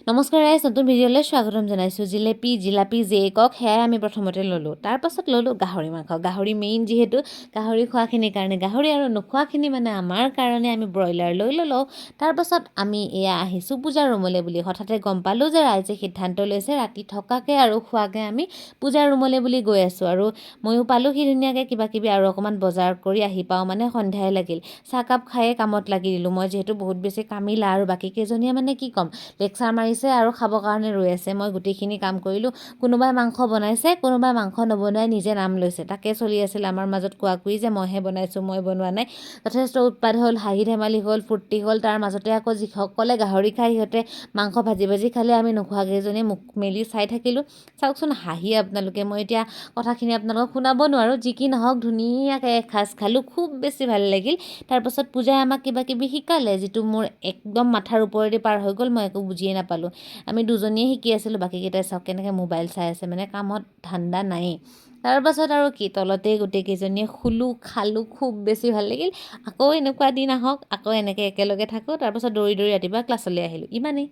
নমস্কাৰ ৰাইজ, নতুন ভিডিঅ'লৈ স্বাগতম জনাইছোঁ। জিলেপি, জিলাপি যেই কওক, সেয়াই আমি প্ৰথমতে ল'লোঁ। তাৰপাছত ল'লোঁ গাহৰি মাংস। গাহৰি মেইন যিহেতু, গাহৰি খোৱাখিনিৰ কাৰণে গাহৰি আৰু নোখোৱাখিনি মানে আমাৰ কাৰণে আমি ব্ৰইলাৰ লৈ ল'লোঁ। তাৰপাছত আমি এয়া আহিছোঁ পূজাৰ ৰুমলৈ বুলি। হঠাতে গম পালোঁ যে ৰাইজে সিদ্ধান্ত লৈছে ৰাতি থকাকৈ আৰু খোৱাকৈ আমি পূজাৰ ৰুমলৈ বুলি গৈ আছোঁ। আৰু ময়ো পালোঁহি ধুনীয়াকৈ। কিবা কিবি আৰু অকণমান বজাৰ কৰি আহি পাওঁ মানে সন্ধ্যাই লাগিল। চাহকাপ খায়ে কামত লাগি দিলোঁ। মই যিহেতু বহুত বেছি কামিলা আৰু বাকী কেইজনীয়ে মানে কি ক'ম, লেকচাৰ মাৰিছে আৰু খাবৰ কাৰণে ৰৈ আছে। মই গোটেইখিনি কাম কৰিলোঁ। কোনোবাই মাংস বনাইছে, কোনোবাই মাংস নবনাই নিজে নাম লৈছে। তাকে চলি আছিল আমাৰ মাজত কোৱা কুই যে মইহে বনাইছোঁ, মই বনোৱা নাই। যথেষ্ট উৎপাত হ'ল, হাঁহি ধেমালি হ'ল, ফূৰ্তি হ'ল। তাৰ মাজতে আকৌ যিসকলে গাহৰি খায়, সিহঁতে মাংস ভাজি ভাজি খালে। আমি নোখোৱা কেইজনীয়ে মুখ মেলি চাই থাকিলোঁ। চাওকচোন হাঁহি আপোনালোকে। মই এতিয়া কথাখিনি আপোনালোকক শুনাব নোৱাৰোঁ। যি কি নহওক, ধুনীয়াকৈ এসাঁজ খালোঁ, খুব বেছি ভাল লাগিল। তাৰপাছত পূজাই আমাক কিবা কিবি শিকালে, যিটো মোৰ একদম মাথাৰ ওপৰেদি পাৰ হৈ গ'ল। মই একো বুজিয়ে নাপালোঁ। আমি দুজনীয়ে শিকি আছিলোঁ, বাকীকেইটাই চাওক কেনেকৈ মোবাইল চাই আছে, মানে কামত ধান্দা নায়েই। তাৰপাছত আৰু কি, তলতেই গোটেইকেইজনীয়ে শুলোঁ, খালোঁ, খুব বেছি ভাল লাগিল। আকৌ এনেকুৱা দিন আহক, আকৌ এনেকৈ একেলগে থাকোঁ। তাৰপাছত দৌৰি দৌৰি ৰাতিপুৱা ক্লাছলৈ আহিলোঁ। ইমানেই।